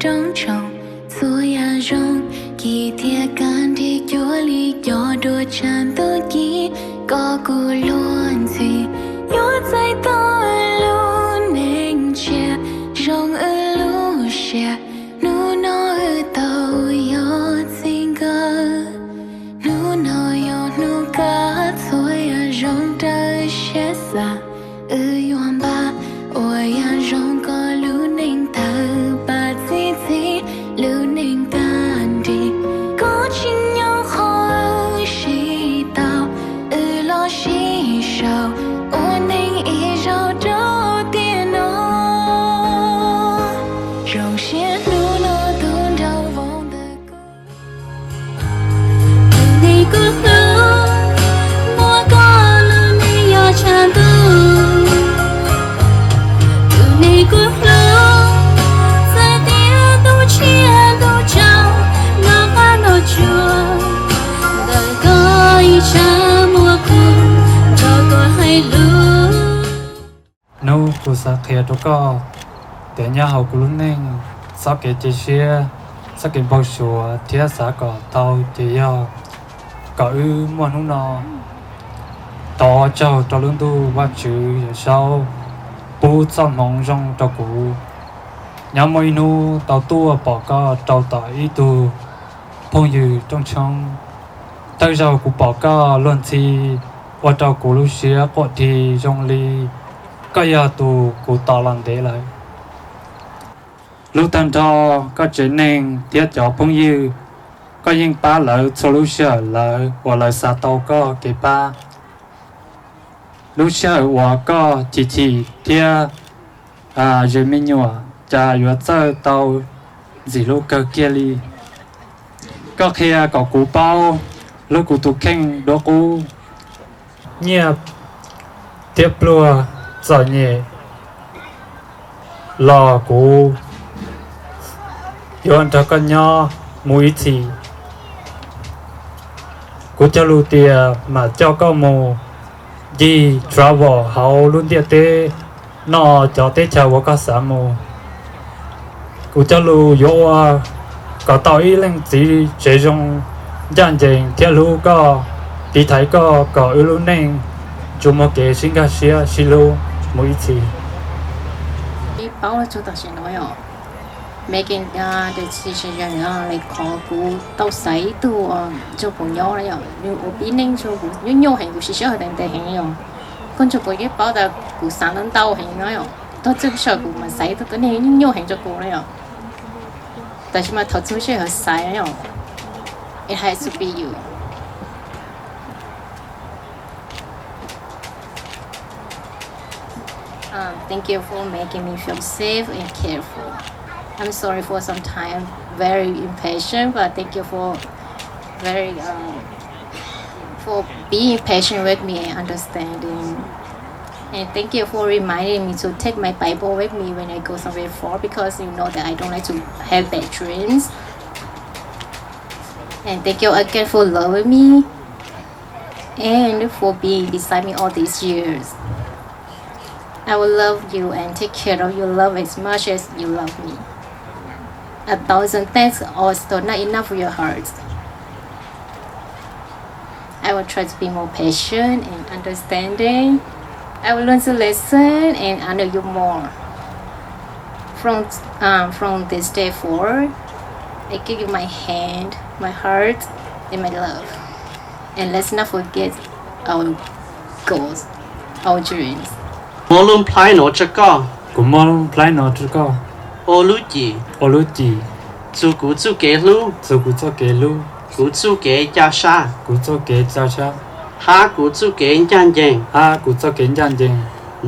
Zoo tsoom txhua yam zoo, ci thiab kaj nrig cuag li cov duab tshav ntuj ci. Koj kuj luag ntxhi, yuav txais tau wb lub neej tsiaj zoo wb lub siab. Hnub no wb tau yog txij nkawm, hnub no yog hnub kaj txhua yam zoo raws siab xav. Wb yuav npaj ua yam zoo kom lub neej tawg pab txi txhib lub neej tag nrig. Koj tsim nyog qhov wb sib tau, wb los sib sau ua neej ib zaug rau tiam no. Zoo siab hnub no tuaj nrog vauv ntawm kuv. Tus neeg kuv hlub, muaj koj lub neej yog tshav ntuj. Tus neeg kuv hlub, txawm tias ntuj tshiab ntuj tsaus, noj qab noj tsuag, ntawm koj ib sab muaj kuv, nrog koj hais lus. Hnub kuv xav qhia rau koj tias nyob hauv kuv lub neej, txoj kev cia siab, txoj kev npau suav thiab xav kom tau ces yog kom wb muaj hnub no. Thov tsaug rau lub ntuj Vajtswv Yawm Saub pub txoj hmoov zoo rau kuv. Nyob muaj ib hnub tau tuaj pom koj rau tom ib tug phooj ywg rooj tshoob. Thawj zaug kuv pom koj luag ntxhi ua rau kuv lub siab quaj dhi zoo li koj yog tus kuv tos los ntev lawm. Lub tag nrho koj tsev neeg thiab cov phooj ywg, koj yeej pab lawv txhua lub sij hawm lawv uas lawv xav tau koj kev pab. Lub sij hawm uas koj chim chim thiab zes me nyuam cas yuav txawj tau ntxim hlub kawg kiag li. Koj qhia kom kuv paub hlub kuv tus kheej dua qub. Nyiaj thiab pluag txom nyem los kuv yuav nrog koj nyob mus ib txhis. Kuv cog lus tias mam coj koj mus ncig travel hauv lub ntiaj teb, noj cov teb chaws uas koj xav mus. Kuv cog lus yuav ua kom tau ib leej txiv tsev zoo, ncaj ncees thiab hlub koj, tiv thaiv koj kom wb lub neej tsuas muaj kev sib nkag siab sib hlub mus ib txhis. Ib paub txog tam sim no yom, making decision yog li qhov kuv tau xaiv ib tug nrog kuv nyob na yom, nws ua pib neej nrog kuv nyuaj nyuaj heev, kuv siv sij hawm ntev ntev heev yom. Koj nrog kuv yeej paub tas kuv xav ntau ntau heev no yom, tog txij sij hawm kuv mas xaiv ib tug tuab neeg nyuaj nyuaj heev rau kuv na yom. Tab sis mas thaum txog sij hawm xaiv na yom, it has to be you. Um, thank you for making me feel safe and cared for. I'm sorry for sometimes very impatient, but thank you for very, um, for being patient with me and understanding. And thank you for reminding me to take my Bible with me when I go somewhere far, because you know that I don't like to have bad dreams. And thank you again for loving me and for being beside me all these years. I will love you and take care of your love as much as you love me. A thousand thanks, also not enough for your heart. I will try to be more patient and understanding. I will learn to listen and honor you more. From, um, from this day forward, I give you my hand, my heart, and my love. And let's not forget our goals, our dreams. Muaj lub nplhaib no rau koj. Kuv muaj lub nplhaib no rau koj. Ua lub cim. Ua lub cim. Txug kuv txuj kev hlub. Txug kuv txuj kev hlub. Kuv txuj kev ca sab. Kuv txuj kev ca sab. Hab kuv txuj kev ncaj ncees. Hab kuv txuj kev ncaj ncees.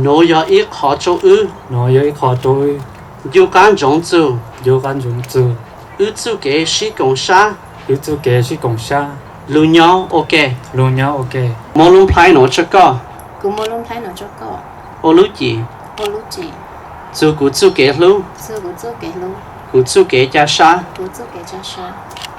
Nuav yog ib qho rua wb. Nuav yog ib qho rua wb. Ncu qab ntsoov txug. Ncu qab ntsoov txug. Wb txuj kev sib koom sab. Wb txuj kev sib koom sab. Lug nyob ua ke. Lug nyob ua ke. Muaj lub nplhaib no rua koj. Kuv muaj lub nplhaib no rua koj. Ua lub cim. Ua lub cim. Txug kuv txuj kev hlub. Txug kuv txuj kev hlub. Kuv txuj kev ca sab. Kuv txuj kev ca sab.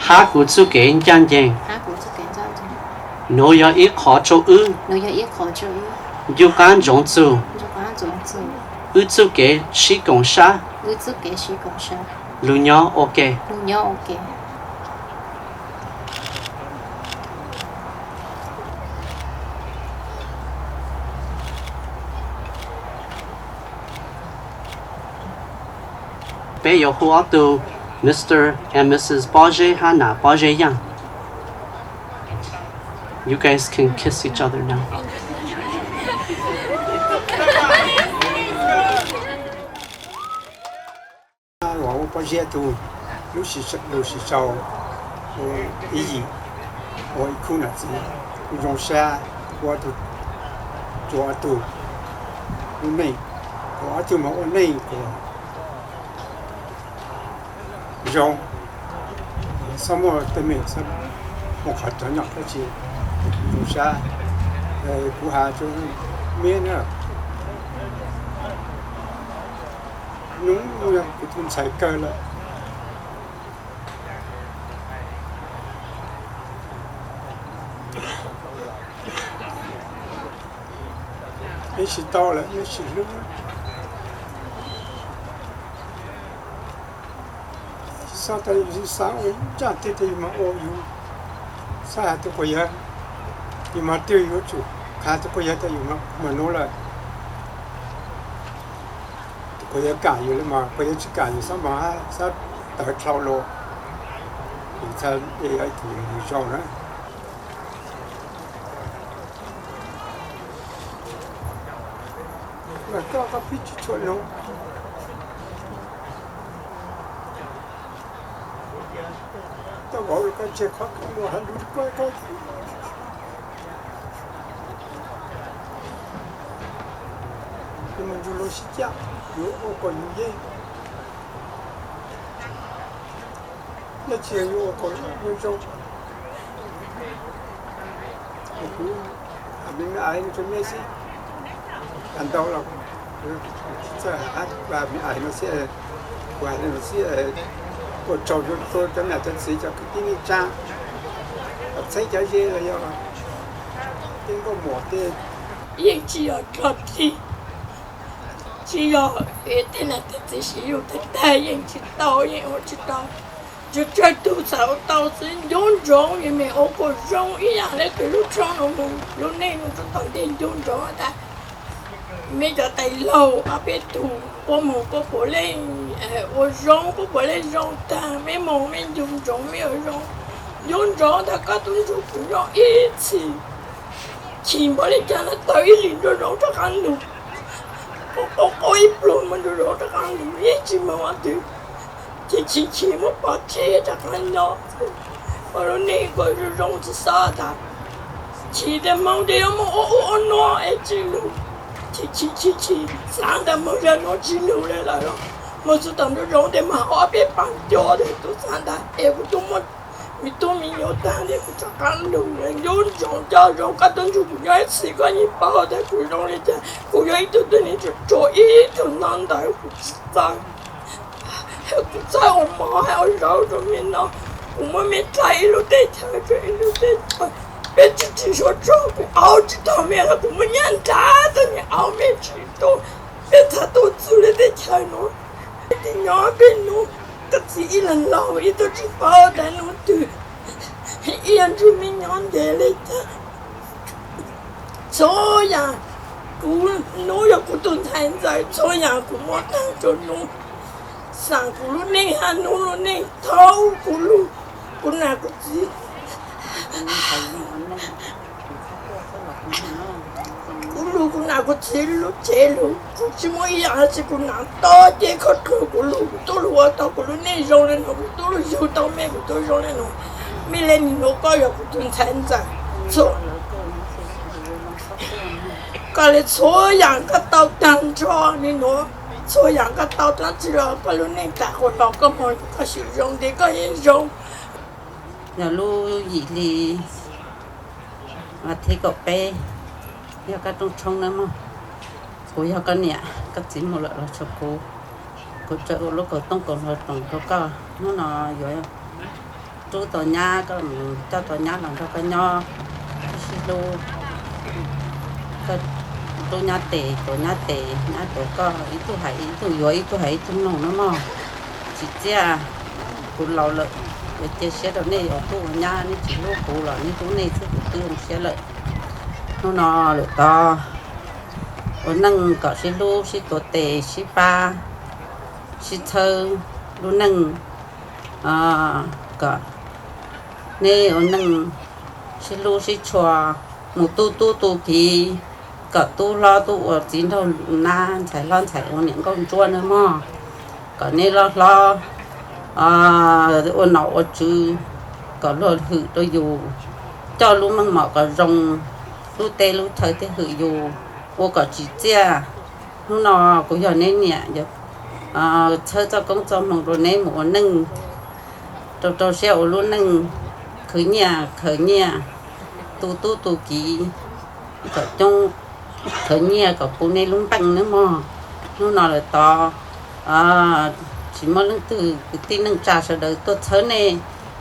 Hab kuv txuj kev ncaj ncees. Hab kuv txuj kev ncaj ncees. Nuav yog ib qho rua wb. Nuav yog ib qho rua wb. Ncu qab ntsoov txug. Ncu qab ntsoov txug. Wb txuj kev sib koom sab. Wb txuj kev sib koom sab. Lus nyob ua ke. Lus nyob ua ke. Peb yuav hu ob tug Mister and Missus Pob Zeb hab Nam Pob Zeb Yaaj. You guys can kiss each other now. Ua Pob Zeb tug lub lug sib sau ib yim, ua ib khub nam txiv kuj zoo sab, ua tug, tsuas ob tug lub neej, ua ob tug mas ua neej kuas zoo, xob muaj tej me, xob muaj qhov cov nyom dab tsi zoo sab. Kuv has rua meb na, nub yog kuv tug ntxhais kawg lawm. Neb tsis tau lawm, neb tsis hlub. Tsis xav tas yus xav ua ib ntsaj teg tas yus mas ua, yus xav has tug quas yawg, yus mas twg yuav tsum has tug quas yawg tas yus mas nuv lawm. Tug quas yawg kam yus le mas, quas yawg tsis kam yus xab mas hab xab tawv dlhau los, yus txhaj e ib tug yus zoo na. Mas koj, koj pib tsis tshua lug. Koj vauv los koj tseg qhov koj lug has lug koj, koj mus ntsug lug sib caj, yuav ua kom yus yeej. Dab tsi yuav ua kom zoo zoo. Kuv has me me ais no rua mej xwb, has ntau los kuv txawj has me ais no xwb, kuv has no xwb. Ua tsaug rua cov nam cov txiv cov kwv tij neej tsaa, cov txheeb cov ze los yog tej nkauj muam tej. Yeej tsis yog dlog dlig, tsis yog tej nam tej txiv siv yus tag tag, yeej tsis tau, yeej ua tsis tau. Tsuas tsawg tug xav ua tau xwb. Ncu ntsoov, yog mej ua kom zoo ib yam le kws lub tshoob no mus, lub neej mus rua tom ntej ncu ntsoov tas mej cov tais laug ob peb tug quaj moog quaj puav leej ua zoo, quaj puav leej zoo tag, mej moog mej ncu ntsoov mej ua zoo. Ncu ntsoov tas koj tub ntsuag kuv nyob ib txhis, chim npaum le caag los tau ib lim nruab zoov rov qaab lug, quaj quaj ib pluag mas nruab zoov rov qaab lug, yeej tsis moog ua twg. Chim chim chim muab pov tseg rov qaab nyob, ua lub neej kuas zoo zoo tsis xob tas. Chim tas moog tas yuav moog ua ub ua nuav es tsis lug, chim chim chim chim xaav tas moog zag nuav tsis lug le lawm los moog txug tom nruab zoov tas moog hau ob peb paag cua tas tub xaav tas es kuv tub muaj me tub me nyuam taag tas kuv rov qaab lug. Ncu ntsoov coj zoo koj tub ntsuag kuv nyob ib txhis, koj yeej paub tas kuv zoo le caag, kuv yog ib tug tug neeg tsuas tsuas ib tug noj ntawd kuv tsis txawj. Kuv txawj ua mov hab ua zaub rua mej noj, kuv muab mej dlai ib lub teb chaws rua ib lub teb chaws. Mej tsis tsim suav tso kuv, aub tsis tau mej los kuv muab nyaj nrag tau mej aub, mej tsis tu, mej txhad tu txug le teb chaws nuav. Mej tsis nyob peb nuav, koj txiv ib leeg laug ib tug tsis paub tas nub twg ib yam ntsug mej nyob ntev le caag. Txhua yaam kuv, nub yog kuv tug ntxhais ntxawm, txhua yaam kuv muab taag rua nub, xaam kuv lub neej hab nub lub neej, thaum kuv lug kuv nam kuv txiv, kuv lug kuv nam kuv txiv lub tsev lug, kuv tsis muaj ib yaam dlaab tsi, kuv nam tog ces khov kawg kuv lug, kuv tub lug ua tau kuv lub neej zoo le nuav, kuv tub lug yug tau mej, kuv tub zoo le nuav. Mej le nub koj yog kuv tug ntxhais ntxawm, koj le txhua yaam koj tau taag nrho le nuav, txhua yaam koj tau dlaab tsi los koj lub neej taag quas los koj moog koj swm zoo ntev koj yeej zoo. Yog lub yim hli vas thib kaum peb, yog koj rooj tshoob nawb mog. Kuv yog koj niam, koj txiv mus lawm los tshuav kuv. Kuv tseem ua lub kaus tooj kaus hluas toom rau koj. Hnub no yuav rub tau nyab, koj mus coj tau nyab los nrog koj nyob sib hlub. Koj rub nyab tes, tuav nyab tes, nyab tuav koj, ib tug hais ib tug yuav, ib tug hais ib tug mloog nawb mog. tsis txiaj, kuv laus lawm, yuav cia siab rau nej ua tub ua nyab, nej tsis hlub kuv los nej hlub nej xwb, kuv twb zoo siab lawm. Hnub no lawm tod, ua neej kom sib hlub sib tuav tes sib pab, sib txhawb lub neej, kom nej ua neej sib hlub sib tshua, mus tu tub tu kiv, kom tub hlob tub ua txiv nraug nab, ntxhais hlob ntxhais ua niam nkauj ntsuab nawb mog. Kom nej loj hlob ua nom ua tswv, kom luag hwm rau yus, coj lub meej mom kom zoo, lub teb lub chaw thiaj hwm yus, ua kom tsis txiaj. Hnub no kuv yog neb niam, txhawb txoj koob txoj hmoo rau neb mus ua neej, rau rau siab ua lub neej, khwv nyiaj khaws nyiaj, tu tub tu kiv, kom coob, khwv nyiaj kom puv nej lub npeej nawb mog. Hnub no lawm tod, tsis muaj leej twg kwv tij neej tsa sawv daws tuaj txhawb nej,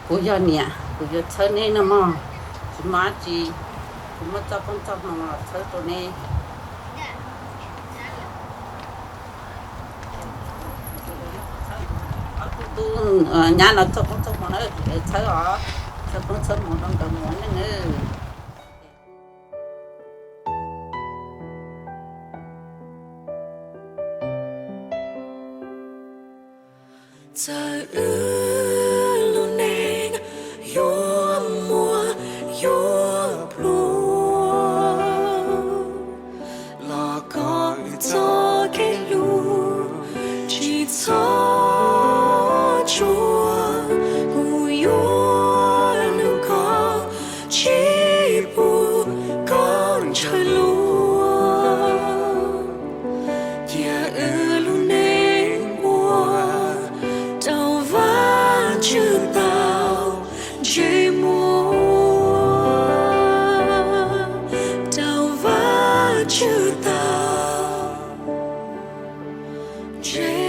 kuv yog niam kuv yuav txhawb neb nawb mog. Tsis muaj dab tsi, kuv muaj txoj koob txoj hmoo los txhawb rau neb. Ob tug tub nyab no txoj koob txoj hmoo na, kuv txhawb os, txhawb koob txhawb hmoo rau nkawd mus ua neej na. Txawm wb lub neej yuav muaj yuav pluag, los kom wb txoj kev hlub tsis txhob tsuag. Kuv yuav nug koj tsis pub koj ntshaw luag, cia wb lub neej ua rau Vajtswv tau ntsej muag, rau Vajtswv tau ntsej